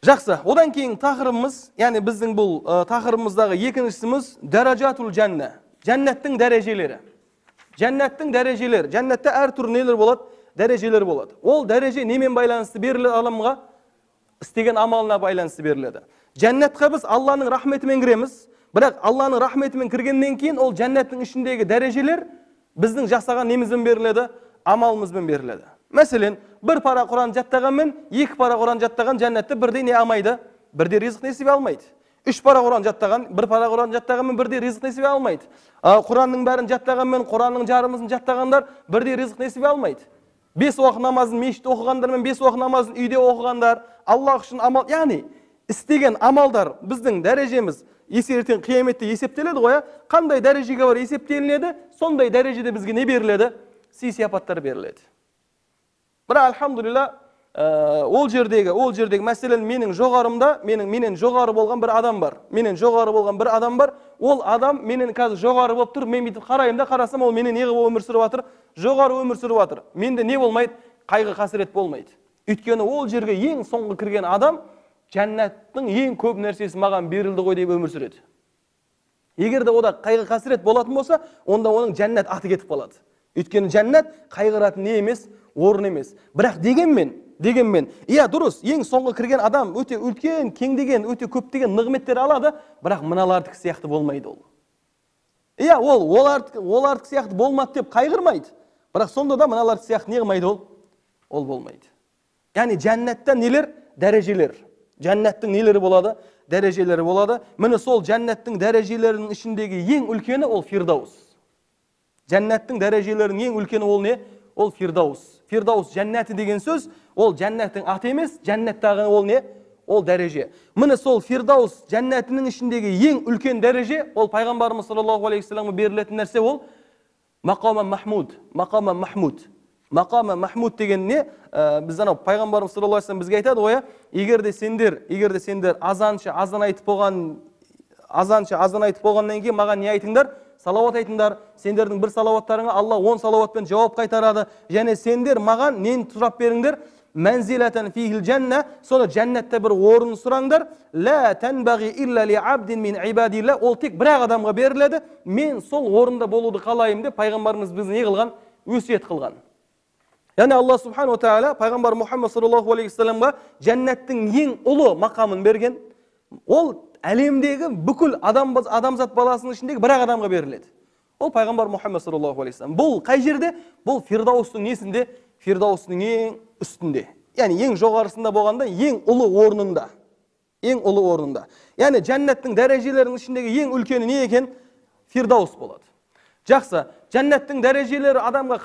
Жақсы, одан кейін тақырыбымыз, яғни біздің бұл тақырыбымыздағы екіншісіміз дәражатул жәнна, жәннаттың дәрежелері. Жәннаттың дәрежелері, жәннатта әртүрлі нелер болады? Дәрежелер болады. Ол дәреже немен байланысты беріледі адамға? Істеген амалына байланысты беріледі. Жәннатқа біз Алланың рахметімен кіреміз, бірақ Алланың рахметімен кіргеннен кейін ол жәннаттың ішіндегі дәрежелер біздің жасаған немізбен беріледі, амалымызбен беріледі. Мәселен, бір пара Құран жаттағанмен, екі пара Құран жаттаған жәннатты бірдей не алмайды? Бірдей ризық несібе алмайды. Үш пара Құран жаттаған, бір пара Құран жаттағанмен бірдей ризық несібе алмайды. Құранның бәрін жаттағанмен, Құранның жарымысын жаттағандар бірдей ризық несібе алмайды. 5 уақыт намазын мешітте оқығандар мен 5 уақыт намазын үйде оқығандар, Аллах үшін амал, яғни істеген амалдар біздің дәрежеміз ертең қияметте есептеледі ғой, қандай дәрежеге бар есептелінеді, сондай дәрежеде бізге не беріледі? Сый-сияпаттар беріледі. Бірақ альхамдулилла, ол жердегі мәселен менің жоғарымда, менен жоғары болған бір адам бар. Менен жоғары болған бір адам бар. Ол адам менен қазір жоғары болып тұр. Мен бүйтіп қараймын да, қарасам, ол менен не қылып өмір сүріп жатыр? Жоғары өмір сүріп жатыр. Менде не болмайды? Қайғы қасірет болмайды. Өйткені ол жерге ең соңғы кірген адам жәннаттың ең көп нәрсесі маған берілді ғой деп өмір сүреді. Егер де ода қайғы қасірет болатын болса, онда оның жәннат аты кетіп қалады. Өйткені жәннат қайғыратын не емес, орын емес. Бірақ дегенмен, иә дұрыс, ең соңғы кірген адам өте үлкен, кеңдеген, өте көптеген нығметтер алады, бірақ мыналардікі сияқты болмайды ол. Иә, ол олардікі сияқты болмады деп қайғырмайды. Бірақ сонда да мыналардікі сияқты не қылмайды ол? Ол болмайды. Яғни жәннатта нелер? Дәрежелер. Жәннаттың нелері болады? Дәрежелері болады. Міне сол жәннаттың дәрежелерінің ішіндегі ең үлкені ол Фирдаус. Жәннаттың дәрежелерінің ең үлкені ол не? Ол Фирдаус. Фирдаус жәннаты деген сөз, ол жәннаттың аты емес, жәннаттағы ол не? Ол дәреже. Міне сол Фирдаус жәннатының ішіндегі ең үлкен дәреже, ол пайғамбарымыз саллаллаху алейхи уассаламға берілетін нәрсе ол мақама махмуд, мақама махмуд. Мақама махмуд деген не? Біз анау пайғамбарымыз саллаллаху алейхи уассалам бізге айтады ғой, егер де сендер азаншы азан айтып болғаннан кейін маған не айтыңдар? Салауат айтыңдар. Сендердің бір салауаттарыңа Алла 10 салауатпен жауап қайтарады. Және сендер маған нені сұрап беріңдер? Мәнзилатан фихил жанна, соны жәннатта бір орын сұраңдар. Ла танбағи илла ли абдин мин ибадилла, ол тек бір ақ адамға беріледі. Мен сол орында болуды қалаймын деп пайғамбарымыз бізді не қылған? Өсиет қылған. Яғни Алла субхану тағала пайғамбар Мұхаммад саллаллаху алейхи уассаламға жәннаттың ең ұлы мақамын берген. Ол әлемдегі бүкіл адамзат баласының ішіндегі бір ақ адамға беріледі. Ол пайғамбар Мұхаммад саллаллаху алейхи уассалам. Бұл қай жерде? Бұл Фирдаустың несінде? Фирдаустың ең үстінде. Яғни ең жоғарысында болғанда, ең ұлы орнында. Ең ұлы орнында. Яғни жәннаттың дәрежелерінің ішіндегі ең үлкені не екен? Фирдаус болады. Жақсы, жәннаттың дәрежелері адамға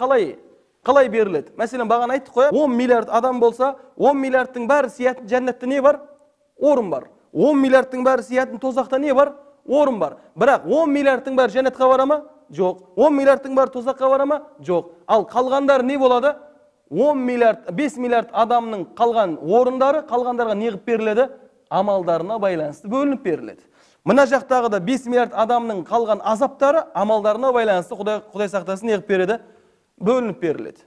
қалай беріледі? Мәселен, бағана айттық қой, 10 миллиард адам болса, 10 миллиардтың бәрі сиятын жәннатта не бар? Орын бар. 10 миллиардтың бәрі сиятын тозақта не бар? Орын бар. Бірақ 10 миллиардтың бәрі жәннатқа бара ма? Жоқ. 10 миллиардтың бәрі тозаққа бара ма? Жоқ. Ал қалғандары не болады? 10 миллиард, 5 миллиард адамның қалған орындары қалғандарға не қылып беріледі? Амалдарына байланысты бөлініп беріледі. Мына жақтағы да 5 миллиард адамның қалған азаптары амалдарына байланысты Құдай сақтасын не қылып береді? Бөлініп беріледі.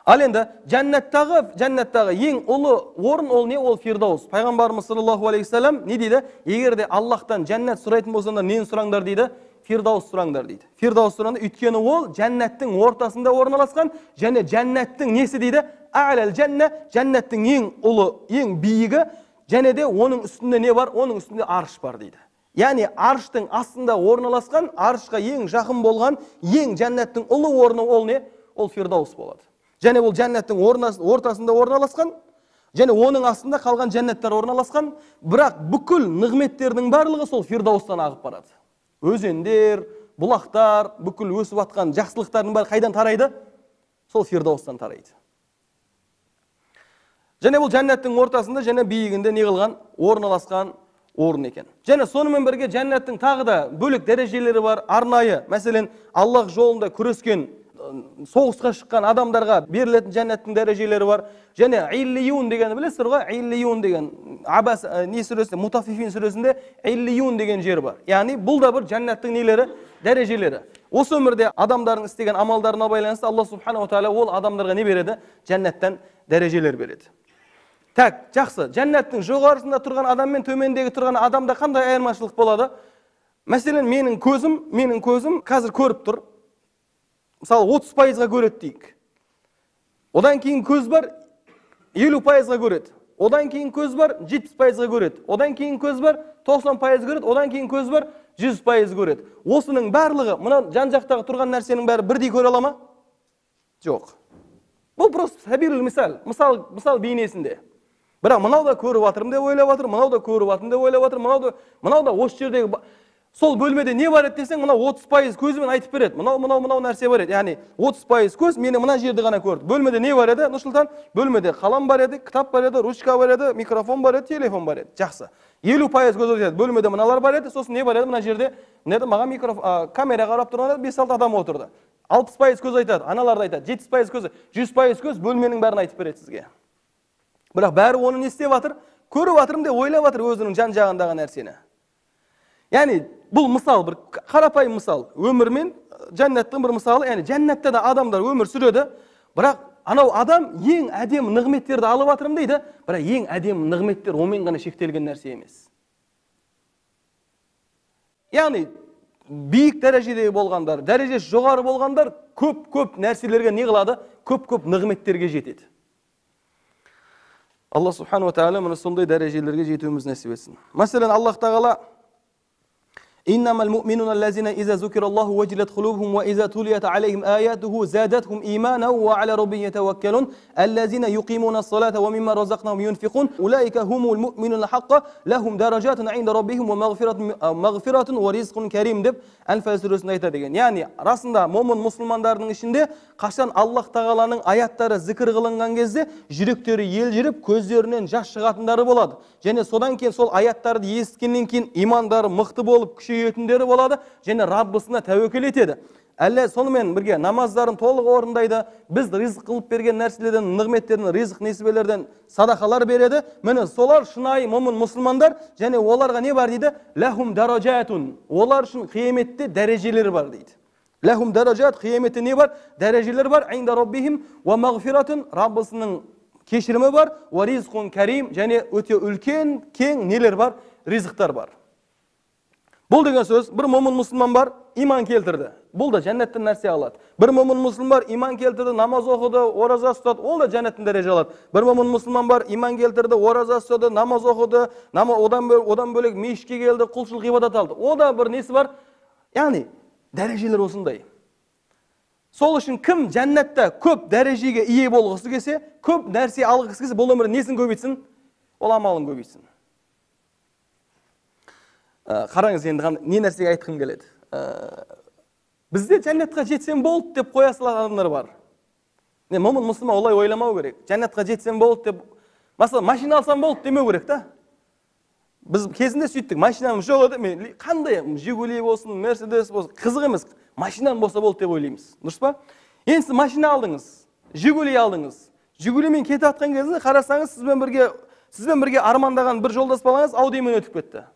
Ал енді жәннаттағы ең ұлы орын ол не? Ол Фирдаус. Пайғамбарымыз саллаллаху алейхи уассалам не дейді? Егер де Аллахтан жәннат сұрайтын болсаңдар, нені сұраңдар дейді? Фирдаус сұраңдар дейді. Фирдаус сұраңдар, өйткені ол жәннаттың ортасында орналасқан және жәннаттың несі дейді? А'лал жәнна, жәннаттың ең ұлы, ең биігі, және де оның үстінде не бар? Оның үстінде арш бар дейді. Яғни арштың астында орналасқан, аршқа ең жақын болған, ең жәннаттың ұлы орны ол не? Ол Фирдаус болады. Және ол жәннаттың ортасында орналасқан, және оның астында қалған жәннаттар орналасқан, бірақ бүкіл нығметтердің барлығы сол Фирдаустан ағып барады. Өзендер, бұлақтар, бүкіл өсіп атқан жақсылықтардың бәрі қайдан тарайды? Сол Фирдаустан тарайды. Және бұл жәннаттың ортасында және биігінде не қылған? Орналасқан орын екен. Және сонымен бірге жәннаттың тағы да бөлек дәрежелері бар, арнайы. Мәселен, Аллах жолында күрескен, соғысқа шыққан адамдарға берілетін жәннаттың дәрежелері бар. Және Иллиюн дегенді білесіздер ғой? Иллиюн деген Абас не сүресінде, Мутаффифин сүресінде Иллиюн деген жер бар. Яғни бұл да бір жәннаттың нелері, дәрежелері. Осы өмірде адамдардың істеген амалдарына байланысты Алла субханаху тағала ол адамдарға не береді? Жәннаттан дәрежелер береді. Так, жақсы. Жәннаттың жоғарысында тұрған адам мен төмендегі тұрған адамда қандай айырмашылық болады? Мәселен, менің көзім қазір көріп тұр. Мысалы, 30%-ға көреді дейік. Одан кейін көз бар, 50%-ға көреді. Одан кейін көз бар, 70%-ға көреді. Одан кейін көз бар, 90% көреді. Одан кейін көз бар, 100% көреді. Осының барлығы, мына жан жақтағы тұрған нәрсенің бәрі бірдей көре ала ма? Жоқ. Бұл просто сәбилул мисал, мысал бейнесінде. Бірақ мынау да көріп жатырмын деп ойлап жатыр, мынау да көріп жатырмын деп ойлап жатыр, мынау да осы жердегі сол бөлмеде не бар еді десең, мынау 30% көзімен айтып береді. Мынау, мынау, мынау нәрсе бар еді. Яғни 30% көз мені мына жерді ғана көрді. Бөлмеде не бар еді, Нұрсұлтан? Бөлмеде қалам бар еді, кітап бар еді, ручка бар еді, микрофон бар еді, телефон бар еді. Жақсы. 50% көз айтады. Бөлмеде мыналар бар еді, сосын не бар еді? Мына жерде, мына жерде маған камера қарап тұрған еді, 5-6 адам отырды. 60% көз айтады, аналар да айтады. 70% көз, 100% көз бөлменің бәрін айтып береді сізге. Бірақ бәрі оны не істеп жатыр? Көріп жатырмын деп ойлап жатыр өзінің жан жағындағы нәрсені. Яғни бұл мысал, бір қарапайым мысал. Өмір мен жәннаттың бір мысалы. Яғни жәннатта да адамдар өмір сүреді, бірақ анау адам ең әдемі нығметтерді алып жатырмын дейді, бірақ ең әдемі нығметтер онымен ғана шектелген нәрсе емес. Яғни биік дәрежедегі болғандар, дәрежесі жоғары болғандар көп-көп нәрселерге не қылады? Көп-көп нығметтерге жетеді. Алла субхану ва тағала міне сондай дәрежелерге жетуіміз нәсіп етсін. Мәселен, Аллах тағала إنما المؤمنون الذين إذا ذكر الله وجلت قلوبهم وإذا تليت عليهم آياته زادتهم إيمانا وعلى ربهم يتوكلون الذين يقيمون الصلاة ومما رزقناهم ينفقون أولئك هم المؤمنون حقا لهم درجات عند ربهم ومغفرة ورزق كريم деп Әнфәл сүресінде айтады екен. Яғни расында момын мұсылмандардың ішінде қашан Аллах тағаланың аяттары зікір қылынған кезде жүректері елжіреп, көздерінен жас шығатындары болады. Және содан кейін сол аяттарды естігеннен кейін имандары мықты болып күшейетіндері болады және Раббысына тәуекел етеді. Әлі сонымен бірге намаздарын толық орындайды, біз ризық қылып берген нәрселерден, нығметтерден, ризық несібелерден садақалар береді. Міне солар шынайы момын мұсылмандар және оларға не бар дейді? Лахум даражатун. Олар үшін қияметте дәрежелер бар дейді. Лахум даражат, қияметте не бар? Дәрежелер бар. Инда раббихим ва мағфиратун, Раббысының кешірімі бар, ва ризқун карим, және өте үлкен, кең нелер бар? Ризықтар бар. Бұл деген сөз, бір момын мұсылман бар, иман келтірді. Бұл да жәннаттен нәрсе алады. Бір момын мұсылман бар, иман келтірді, намаз оқыды, ораза ұстады, ол да жәннаттен дәреже алады. Бір момын мұсылман бар, иман келтірді, ораза ұстады, намаз оқыды, одан бөлек мешітке келді, құлшылық ғибадат алды. О да бір несі бар? Яғни дәрежелер осындай. Сол үшін кім жәннатта көп дәрежеге ие болғысы келсе, көп нәрсе алғысы келсе, бұл өмірде несін көбейтсін? Ол амалын көбейтсін. Қараңыз енді не нәрсеге айтқым келеді. Бізде жәннатқа жетсем болды деп қоя салатын адамдар бар. Не, момын мұсылман олай ойламау керек. Жәннатқа жетсем болды деп, мысалы, машина алсам болды демеу керек та. Біз кезінде сөйттік, машинам жоқ еді, мен қандай Жигули болсын, Мерседес болсын, қызық емес, машинам болса болды деп ойлаймыз. Дұрыс па? Енді сіз машина алдыңыз, Жигули алдыңыз. Жигулимен кетіп жатқан кезінде қарасаңыз, сізбен бірге армандаған бір жолдас балаңыз Аудимен өтіп кетті.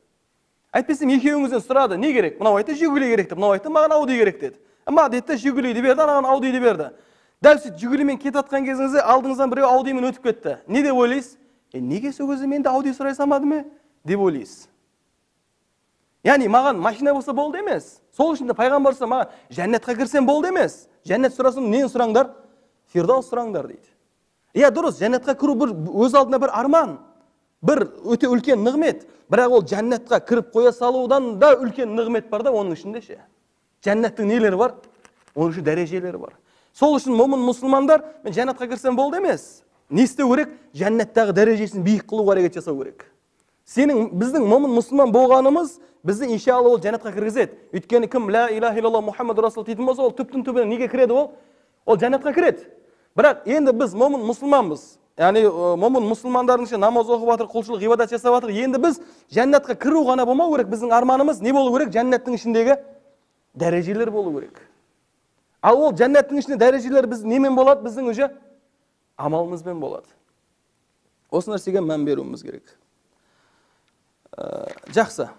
Әйтпесем екеуіңізден сұрады, не керек? Мынау айтты Жигули керек деп, мынау айтты маған Ауди керек деді. Ма деді, Жигулиді берді, анаған Аудиді берді. Дәл сөйтіп Жигулимен кетіп жатқан кезіңізде алдыңыздан біреу Аудимен өтіп кетті. Не деп ойлайсыз? Неге сол кезде мен де Ауди сұрай салмадым деп ойлайсыз. Яғни маған машина болса болды емес. Сол үшін де пайғамбар маған жәннатқа кірсем болды емес. Жәннат сұрасам нені сұраңдар? Фирдаус сұраңдар дейді. Иә, дұрыс, жәннатқа кіру бір өз алдына бір арман, бір өте үлкен нығмет. Бірақ ол жәннатқа кіріп қоя салудан да үлкен нығмет бар да оның ішінде ше. Жәннаттың нелері бар? Оның ішінде дәрежелері бар. Сол үшін момын мұсылмандар мен жәннатқа кірсем болды емес. Не істеу керек? Жәннаттағы дәрежесін биік қылуға әрекет жасау керек. Сенің біздің момын мұсылман болғанымыз бізді иншалла ол жәннатқа кіргізеді. Өйткені кім ла илаха иллаллах Мухаммад расул дейтін болса, ол түптің түбіне неге кіреді ол? Ол жәннатқа кіреді. Бірақ енді біз момын мұсылманбыз. Яғни момын мұсылмандардың ішінде намаз оқып жатыр, құлшылық ғибадат жасап жатыр. Енді біз жәннатқа кіру ғана болмау керек, біздің арманымыз не болу керек? Жәннаттың ішіндегі дәрежелер болу керек. Ал ол жәннаттың ішінде дәрежелер біз немен болады? Біздің уже амалымызбен болады. Осы нәрсеге мән беруіміз керек. Жақсы.